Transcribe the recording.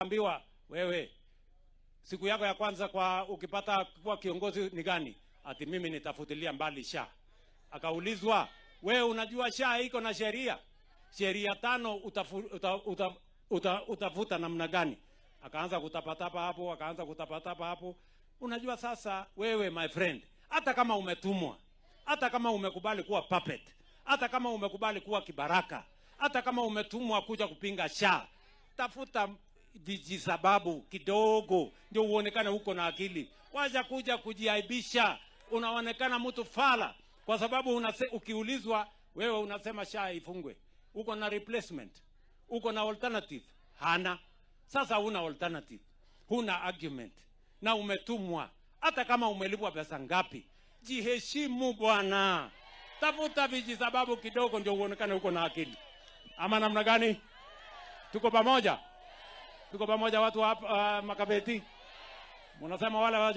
Akaambiwa, wewe, siku yako ya kwanza kwa ukipata kuwa kiongozi ni gani? Ati mimi nitafutilia mbali SHA. Akaulizwa, wewe unajua SHA iko na sheria sheria tano, utafuta namna gani? Akaanza kutapatapa hapo, akaanza kutapatapa hapo. Unajua sasa, wewe my friend, hata kama umetumwa, hata kama umekubali kuwa puppet, hata kama umekubali kuwa kibaraka, hata kama umetumwa kuja kupinga SHA, tafuta vijisababu kidogo ndio uonekane uko na akili. Wacha kuja kujiaibisha, unaonekana mtu fala, kwa sababu ukiulizwa wewe unasema SHA ifungwe, uko na replacement, uko na alternative? Hana. Sasa huna alternative, huna argument na umetumwa. Hata kama umelipwa pesa ngapi, jiheshimu bwana, tafuta vijisababu kidogo ndio uonekane uko na akili. Ama namna gani? Tuko pamoja? Tuko pamoja watu wa hapa Makabeti? Munasema wale wa